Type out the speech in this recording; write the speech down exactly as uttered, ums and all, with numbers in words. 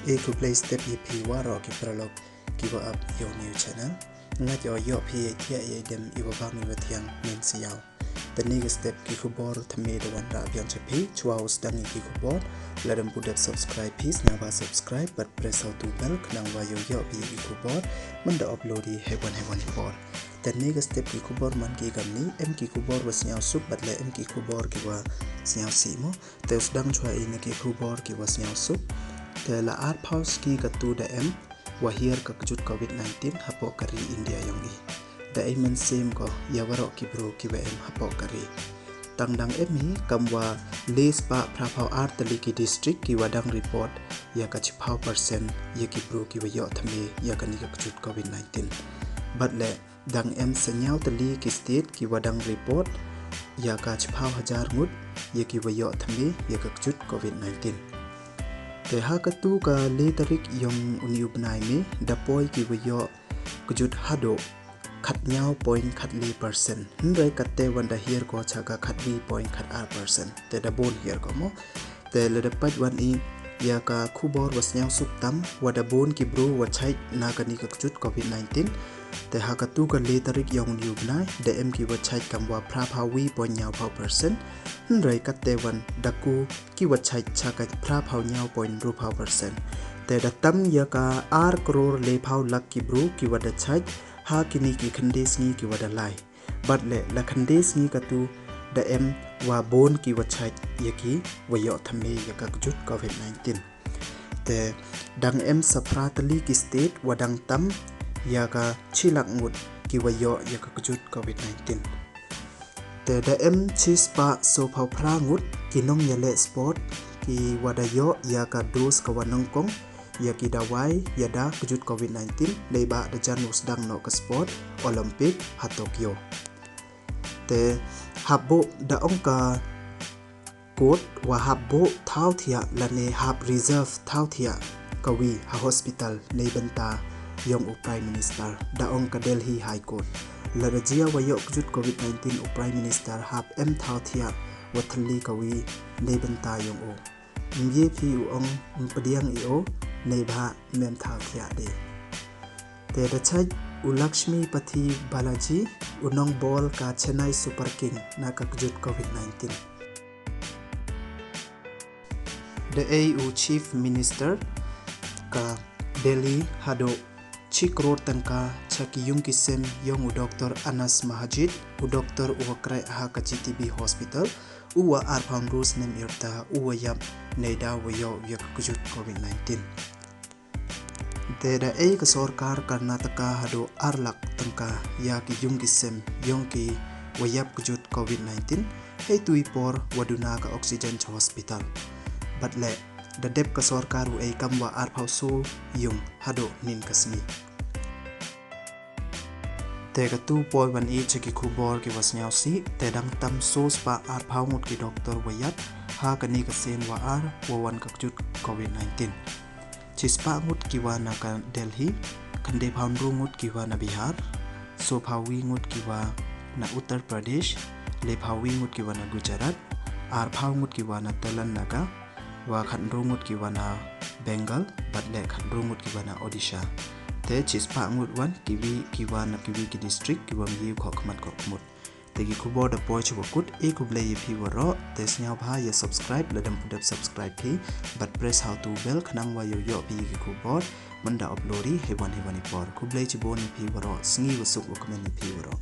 E khublei step ya phi waroh ki paralok ki wa ap ya u new channel. Nga yoh phi ya thiah ya dem i wa bang i wa thiang nin siaw. Te ni ka step ki khubor thymme da wan rah biang cha phi, chwa u sdang ya ki khubor, lada em pu dep subscribe phi, sngewbha subscribe bad press ha u tu bell khnang wa yoh yoh phi ya ki khubor man da upload i hei wan hei wan i por. Te ni ka step ki khubor man ki kam ni, em ki khubor wa sngewsuk bad le em ki khubor ki wa sngewsih mo. Te u sdang chwa i na ki khubor ki wa sngewsuk. Te la arphaw sngi ka tu da em wa hiar ka kjut covid nineteen hapoh ka ri India yong i. Da ai mynsiem ko ya waroh ki bru ki wa em hapoh ka ri. Tang dang em hi kam wa le spah phraphaw ar tylli ki district ki wa dang report ya ka chiphaw percent ya ki bru ki wa yoh thymme ya ka ni ka kjut covid nineteen. Bad le dang em sanyaw tylli ki state ki wa dang report ya ka chiphaw hajar ngut ya ki wa yoh thymme ya ka kjut covid nineteen. Te ha ka tu ka le tarik yong u ni u bnai May da poi ki wa yoh kjut haduh khatnyaw point khatle percent. Hynrei katte wan da hiar ko cha ka khatwi point khatar percent. Te da bun hiar ko mo. Te lada pait wan i ya ka khubor wa sngewsuk tam wa da bun ki bru wa chait na ka ni ka kjut covid nineteen. Te ha ka tu ka le tarik yong u ni u bnai da em ki wa chait kam wa phraphaw wi point nyawphaw percent. Hynrei katte wan da ku ki wa chait cha ka phraphaw nyaw point ruphaw percent. Te da tam ya ka ar kror lephaw lak ki bru ki wa da chait ha ki ni ki khynde sngi ki wa da lai. Bad le la khynde sngi ka tu da em wa bun ki wa chait ya ki wa yoh thymme ya ka kjut covid nineteen. Te dang em sa phra tylli ki state wa dang tam ya ka chi lak ngut ki wa yoh ya ka kjut covid nineteen. Te da em chi spah sophaw phra ngut ki nong ya le sport ki wa da yoh ya ka dose ka wa nongkong ya ki dawai ya da kjut covid nineteen, nei ba da jan u sdang noh ka sport Olympic ha Tokyo. Te hap buh da ong ka court wa hap buh thaw thiah lane hap reserve thaw thiah ka wi ha hospital nei bynta yong u Prime Minister, da ong ka Delhi High Court. Lada jia wa yoh kjut covid nineteen u Prime Minister hap em thaw thiah wa thylli ka wi nei bynta yong u. Ym ye phi u ong ym pdiang i o, nei ba mem thaw thiah de. Te da chait u Lakshmipathy Balaji, u nong bol ka Chennai Super King na ka kjut covid nineteen. Da ai u Chief Minister ka Delhi haduh chi kror tyngka cha ki yung ki sem yong u Doctor Anas Masjid, u doctor u wa kreh ha ka G T B Hospital, u wa arphaw ynru snem yrta, u wa yap nei da wa yoh ya ka kjut covid nineteen. Te da ai ka sorkar Karnataka haduh ar lak tyngka ya ki yung ki sem yong ki wa yap kjut covid nineteen, hei tu i por wa duna ka oxygen cha hospital. Bad le da dep ka sorkar u ai kam wa arphaw so yung haduh nin ka sngi. Te ka tu poi wan i cha ki khubor ki wa sngewsih, te dang tam so spah arphaw ngut ki doctor wa yap ha ka ni ka sien wa ar wa wan ka kjut covid nineteen. Chi spah ngut ki wa na ka Delhi, khynde phaw ynru ngut ki wa na Bihar, so phaw wi ngut ki wa na Uttar Pradesh, le phaw wi ngut ki wa na Gujarat, ar phaw ngut ki wa na Telangana, wa khat ynru ngut ki wa na Bengal, bad le khat ynru ngut ki wa na Odisha. Te chi spah ngut wan ki wi ki wa na ki wi ki district ki wa ym ye u khoh khmat khoh khmut. Te ki khubor da poi chi wa kut, e khublei ya phi waroh, te sngewbha ya subscribe lada ym pu dep subscribe phi, bad press ha u tu bell khnang wa yoh yoh phi ya ki khubor man da upload i hei wan hei wan i por. Khublei chibun ya phi waroh, sngi wa suk wa kmen ya phi waroh.